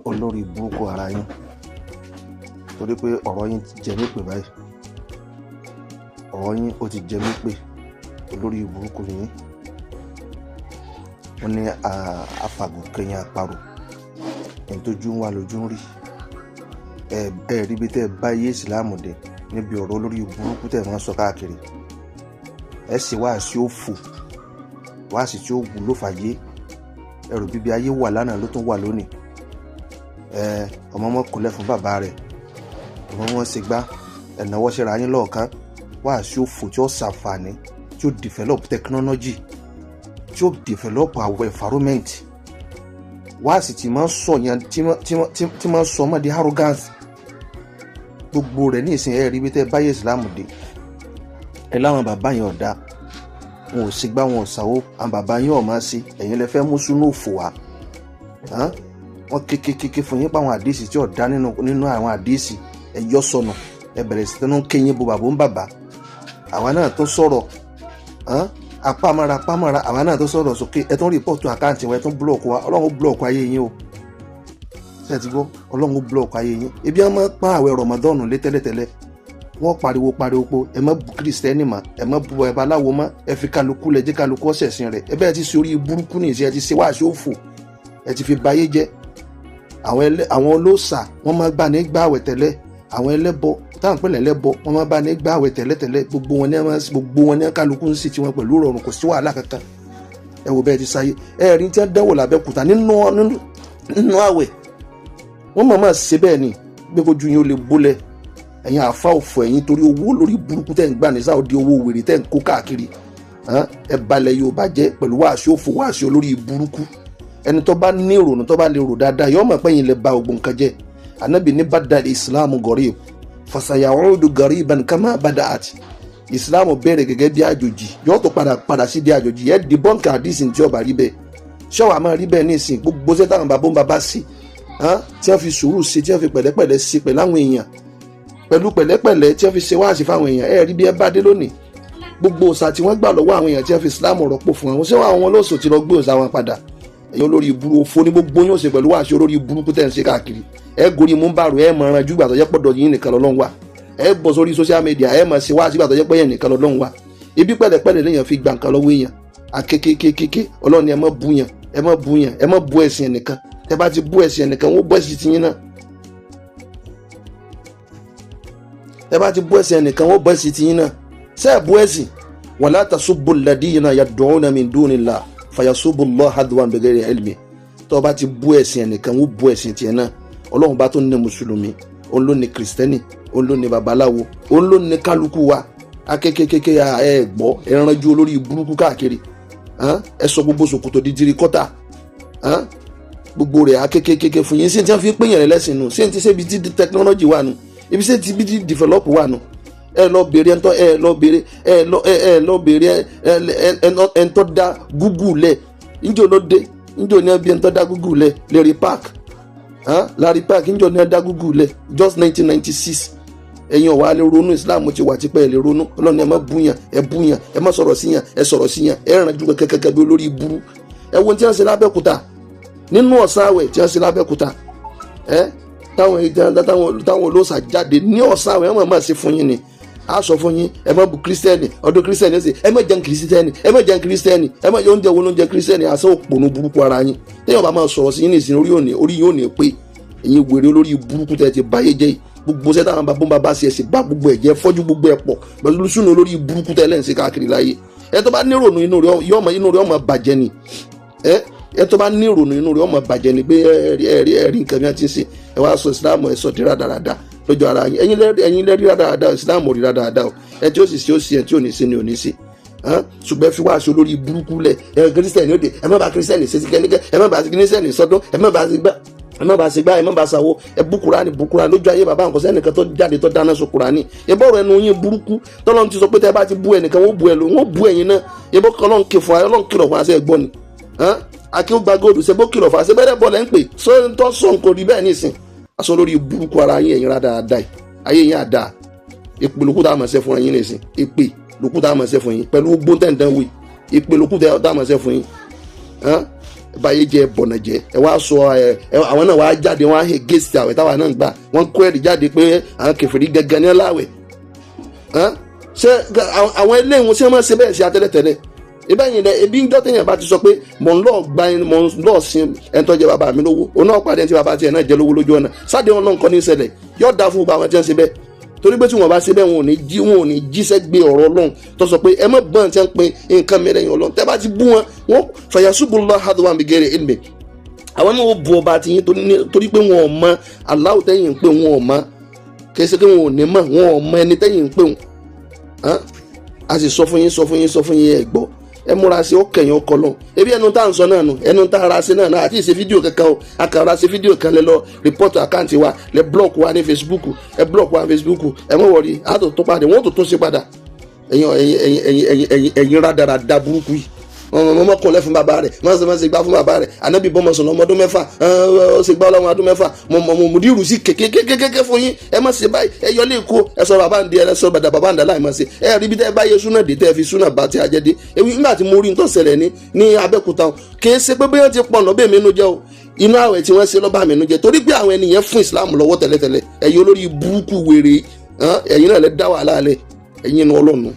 Olórí burúkú ara yín, torí pé ọ̀rọ̀ yín ti jẹ mí pè báyìí. Ọ̀rọ̀ yín ó ti jẹ mí pè. Olórí burúkú ni yín. Wọ́n ní afàgò kẹyìn àparò, ẹni tó jú ń wá lójú ń rí. Ẹ ẹ rí ibi tẹ́ ẹ bá yé ìsìláàmù dé níbi ọ̀rọ̀ olórí burúkú tẹ́ ẹ máa ń sọ káàkiri. Ẹ sì wá sí òfò, wá sí tí ó wúlò fàyè. Ẹrù bíbí ayé wà lánàá ló tún wà lónìí. Ẹ ọmọ ọmọ kúnlẹ̀ fún bàbá rẹ̀, ọmọ wọn ṣe gbá ẹ̀náwó síra yín lọ́ọ̀kan. Wá sí òfò tí ó ṣàǹfààní, tí ó develop technology, tí ó develop our environment. Wá sì tí máa ń sọ yẹn, tí máa ń sọ ọmọdé arrogance, gbogbo rẹ̀ ní ìsìn. Ẹ̀ rí bí tẹ́ báyé ìsìlámù dé. Ẹ láwọn bàbá yẹn ọ̀dà, wọn ò sí gbá, wọn ò sáwó. Àwọn bàbá yẹn ọ̀ máa ṣe. Ẹ̀yin lẹ fẹ́ mú súnú òfò wá. Wọ́n kékékéké fún yín pa àwọn àdìsí tí ọ̀dá nínú àwọn àdìsí. Ẹ yọ sọnù, ẹ bẹ̀rẹ̀ sí tẹnu kéyìn bo bàbá ń bàbá. Àwa náà tó sọ̀rọ̀ apámọ́ra apámọ́ra, àwa náà tó sọ̀rọ̀ sókè. Ẹ tún report account wa, ẹ tún block wa. Ọlọ́run ó block ayé yín o. Ṣé ẹ ti gbọ́? Ọlọ́run ó block ayé yín. Ebi wọn máa pọ́n àwẹ̀ Ramadan lé tẹ́lẹ̀tẹ́lẹ̀. Wọ́n pariwo pariwo pé ẹ má bu Kristẹni mọ́, ẹ má bu babaláwo mọ́, ẹ fi kálukú lẹ, jẹ́ kálukú ọ̀sẹ̀sìn rẹ̀. Ẹ bẹ́ẹ̀ ti ṣe orí burúkú ní ìṣe, ẹ ti ṣe wáàsí òfò, ẹ ti fi bayé jẹ́. Àwọn olóòṣà, wọ́n máa gbà ní gbààwẹ̀ tẹ́lẹ̀. Àwọn ẹlẹ́bọ táwọn pẹ̀lẹ́ ẹlẹ́bọ, wọ́n máa bá ní gbààwẹ̀ tẹ́lẹ̀tẹ́lẹ̀. Gbogbo wọn ní kálukú ń sì tiwọn pẹ̀lú rọrùn, kò sí wàhálà kankan. Ẹ wò bẹ́ẹ̀ ti sáyé. Ẹ rí tí wọ́n dánwò l'Abẹ́òkúta nínú àwẹ̀. Wọ́n máa máa ṣe bẹ́ẹ̀ ni gbé kojú yín ó lè bólẹ̀. Ẹ̀yin àfa òfò, ẹ̀yin torí owó lórí burúkú tẹ̀ ń gbà ní Saudi, owó wèrè tẹ̀ ń kó káàkiri, ẹ balẹ̀ Yorùbá jẹ́ pẹ̀lú wáàsí òfò, wáàsí olórí burúkú. Ẹni tó bá ní ìrònú, tó bá lè rò dáadáa, yóò mọ̀ pé ẹ̀yin lè ba ògùn nǹkan jẹ́. Anabi ní بدأ الإسلام غريب فسيعود غريبا كما بدأ. Islam bẹ̀rẹ̀ gẹ́gẹ́ bí àjòjì, yóò tó padà padà sí di àjòjì. Ẹ̀ di bọ́ǹkì àdìsí tí ó bá rí bẹ́ẹ̀, ṣọ́wọ́ àmọ́ rí bẹ́ẹ̀ nísìn. Gbogbo ṣẹ́ táwọn bàbá ń bàbá sí, tí wọ́n fi sùúrù sí, tí wọ́n fi pẹ̀lẹ́pẹ̀lẹ́ sí pẹ̀lú àwọn èèyàn, pẹ̀lú pẹ̀lẹ́pẹ̀lẹ́ tí wọ́n fi ṣe wáàsí fáwọn èèyàn, ẹ̀ rí bí ẹ bá dé lónìí. Gbogbo òòṣà tí wọ́n gbà lọ́wọ́ àwọn èèyàn, tí wọ́n fi Islam rọ́pò fún wọn, ṣé àwọn olóòṣò ti lọ gbé òòṣà wọn padà? Ẹ̀yin olórí burú, òfo ní gbogbo yóò ṣe pẹ̀lú wáàsí olórí burúkú tẹ̀ ń ṣe káàkiri. Ẹ gorí mú bàrò, ẹ mọ̀ ẹran jùgbà tó jẹ́ pọ̀dọ̀ yín nìkan lọ́lọ́run wà. Ẹ bọ̀ sórí social media, ẹ mọ̀ sí wáàsí gbà tó jẹ́ pé yẹn nìkan lọ́lọ́run wà. Ibi pẹ̀lẹ́pẹ̀lẹ́ lèèyàn fi gbà nǹkan lọ́wọ́ èèyàn akékékékéké. Ọlọ́run ni ẹ má bú yàn, ẹ má bú yàn, ẹ má bú ẹ̀sìn ẹnìkan. Tẹ bá ti bú ẹ̀sìn ẹnìkan, wọ́n bú ẹ̀sìn tiyín náà. Tẹ bá ti bú ẹ̀sìn ẹnìkan, wọ́n bú ẹ̀sìn tiyín náà. Ṣé ẹ bú ẹ̀sìn? ولا تسبوا الذين يدعون من دون الله فيسبوا الله عدوا بغير علم. Tó bá ti bú ẹ̀sìn ẹnìkan, wọ́n bú ẹ̀sìn tiẹ̀ náà. Ọlọ́run bá tó ní mùsùlùmí, òun ló ní Kristẹni, òun ló ní babaláwo, òun ló ní kálukú wa. Akékékéké, ẹ gbọ́, ẹ ránjú olórí burúkú káàkiri. Ẹ sọ gbogbo ṣòkòtò di tiri kọ́tà, gbogbo rẹ̀ akékékéké fún yín. Sí tí wọ́n fi pín yẹn lẹ́sìn nù? Sí ti ṣe ibi tí technology wà nù? Ibi ṣe ti ibi tí develop wà nù? Ẹ lọ bèrè ẹntọ́, ẹ lọ bèrè, ẹ lọ bèrè ẹntọ́ dá Google lẹ̀. Njẹ́ ló dé? Njẹ́ ní ẹbí ẹntọ́ dá Google lẹ̀? Larry Page, Larry Page, njẹ́ ní ẹ dá Google lẹ̀? Just 1996. Ẹ̀yin ọ̀wá lè ronú. Islam ti wà tipẹ́, ẹ̀ lè ronú. Ọlọ́run, ẹ má búyàn, ẹ búyàn, ẹ má sọ̀rọ̀ síyàn, ẹ sọ̀rọ̀ síyàn, ẹ ràn ju kẹ́kẹ́kẹ́ bí olórí burú. Ẹ wo tí wọ́n ṣe l'Abẹ́òkúta nínú ọ̀sán àwẹ̀, tí wọ́n ṣe l'Abẹ́òkúta, ẹ táwọn olóòṣà jáde ní ọ̀sán àwẹ̀, wọ́n máa ṣe fún yín ni. A sọ fún yín, ẹ má bu Kírísítẹ́nì. Ọdún Kírísítẹ́nì ẹ ṣe, ẹ má jẹun Kírísítẹ́nì, ẹ má jẹun Kírísítẹ́nì, ẹ má jẹ oúnjẹ wo ló ń jẹ Kírísítẹ́nì. Àṣẹ òpònú burúkú ara yín. Téèyàn bá máa sọ̀rọ̀ sí yín nìsín, orí òní orí yín ò ní pé. Ẹ̀yin wèrè olórí burúkú tẹ́ ti báyé jẹ́ yìí, gbogbo sẹ́tà àwọn bàbá bàbá ṣe ẹ̀sìn bá gbogbo ẹ̀jẹ̀ fọ́jú gbogbo ẹ̀ pọ̀ pẹ̀lú súnà olórí burúkú tẹ́ lẹ́ǹsẹ̀ káàkiri láyé. Ẹ tó bá nírònú, inú rẹ̀ ọmọ bàjẹ́ ni. Ẹ tó bá nírònú, inú rẹ̀ ọmọ bàjẹ́ ni pé ẹ rí nǹkan bí wọ́n ti ń ṣe. Ẹ wá sọ Ìsìlámù, ẹ sọ di rádaràda lójú ara yín. Ẹ̀yin lẹ́rí rádaràda, Ìsìlámù ò rí rádaràda o. Ẹ tí ó sì ṣe ó sì, ẹ tí ò ní ṣe ni ò ní ṣe. Ṣùgbọ́n ẹ fi wá aṣọ olórí burúkú lẹ̀. Ẹ Kírísítẹ̀nì ó dé, ẹ má bá Kírísítẹ̀nì ṣe sí kẹ́níkẹ́, ẹ má bá Kírísítẹ̀nì sọdún, ẹ má bá gbá, ẹ má bá ṣe gbá, ẹ má bá ṣàwọ. Ẹ bú Kúránì, bú Kúránì lójú ayé bàbá nǹkan sẹ́nìkan tó jáde tó dáná sọ Kúránì. Ìbọ̀rọ̀ ẹnu yín burúkú. Tọ́lọ́run ti sọ pé tẹ́ bá ti bú ẹnìkan, wọ́n bú ẹ lò, wọ́n bú ẹ̀yin náà. Ìbọn Ọlọ́run kì fún wa, Ọlọ́run kìlọ̀ fún wa. Ṣe é gbọ́ ni akéwùgbà góòlù ṣe bó kìlọ̀ fún wa? Ṣe bẹ́ẹ̀ bọ́ lẹ́ ń pè tó sọ nǹkan rí bẹ́ẹ̀ nísìn? Aṣọ lórí burúkú ara yín. Ẹ̀yin rádaràda yìí, ayé yín àdá. Ìpè lókù tá a mọ̀ ṣe fún yín nísìn. Ìpè lókù tá a mọ̀ ṣe fún yín pẹ̀lú gbóntẹ̀ntẹ̀ wí. Ìpè lókù tá a mọ̀ ṣe fún yín. Báyé jẹ bọ̀nà jẹ. Ẹ wá sọ ẹ, àwọn náà wá jáde, wọn á hè gèsì àwẹ̀ táwa náà ń gbà. Wọ́n kó ẹ̀rí jáde pé àwọn kèfèrí gangan ní láwẹ̀. Ṣé àwọn eléyìí wọn ṣé wọ́n ṣe bẹ́ẹ̀ sí atẹ́lẹ̀tẹ́lẹ̀ ìbẹ́yìn rẹ? Ebi ń jọ́ téèyàn bá ti sọ pé mò ń lọ gba, mò ń lọ sin ẹni tó jẹ bàbá mi lówó, òun náà pàdé ẹni tí bàbá tiẹ̀ náà jẹ lówó lójú ọ̀nà sáde wọn náà. Nǹkan ní ṣẹlẹ̀ yóò dáa fún gbogbo àwọn tí wọ́n ṣe bẹ́ẹ̀, torí pé tí wọ́n bá ṣe bẹ́ẹ̀, wọn ò ní jíṣẹ́ gbé ọ̀rọ̀ Ọlọ́run tó sọ pé ẹ má gbọ́n tí wọ́n pe nǹkan mìíràn yẹn Ọlọ́run. Tẹ́ bá ti bú wọn, wọn fayasubullah hadwan bighairi ilmi. Àwọn náà ó bu ọba tiyín torí pé wọn ò mọ Allahu tẹ́yìn ń pè. Wọn ò mọ, kì í ṣe pé wọn ò ní mọ̀, wọn ò mọ ẹni tẹ́yìn ń pè wọn. A sì sọ fún yín, sọ fún yín, sọ fún yín, ẹ gbọ́. Ẹ múra sí, ó kẹyìn ọkọ lọ. Ebi ẹnu tá à ń sọ náà nù, ẹnu tá a ra sí náà náà àti ìṣe fídíò kankan o. A kàn ra sí fídíò kan, lẹ lọ report account wa, lẹ block wa ní Facebook. Ẹ block wa ní Facebook, ẹ mọ̀ wọ̀rí a tó tó padà, wọ́n tó tún ṣe padà. Ẹ̀yin ẹ̀yin ẹ̀yin ẹ̀yin ẹ̀yin ẹ̀yin ẹ̀yin rádaràda burúkú yìí, wọ́n mọ̀ kúnlẹ̀ fún bàbá rẹ̀, wọ́n sì máa ṣe gbá fún bàbá rẹ̀. Ànábì bọ́mọ sọ̀rọ̀ ọmọ ọdún 6, ó ṣe gbá ọlọ́mọ ọdún 6. Mo mọ̀ mo mùdírù sí kékékékéké fún yín. Ẹ má ṣe báyìí, ẹ yọ lé kó ẹ sọ bàbá ń di, ẹ sọ bàdà bàbá ń dà láì má ṣe. Ẹ rí bí tẹ́ ẹ bá yẹ súnà dé, tẹ́ ẹ fi súnà bá ti ajẹ́ dé. Ebi nígbà tí mo rí nǹkan ṣẹlẹ̀ ní Abẹ́òkúta, kì í ṣe pé bóyá ti pọ̀ lọ́bẹ̀ mi nú jẹ́ o. Inú àwẹ̀ tí wọ́n ṣe lọ́ba mi nú jẹ́, torí pé àwọn ènìyàn fún Islam lọ́wọ́ tẹ́lẹ̀tẹ́lẹ̀. Ẹ̀yin olórí burúkú wèrè, ẹ̀yin náà lẹ dá wàhálà lẹ̀. Ẹ̀yin inú Ọlọ́run.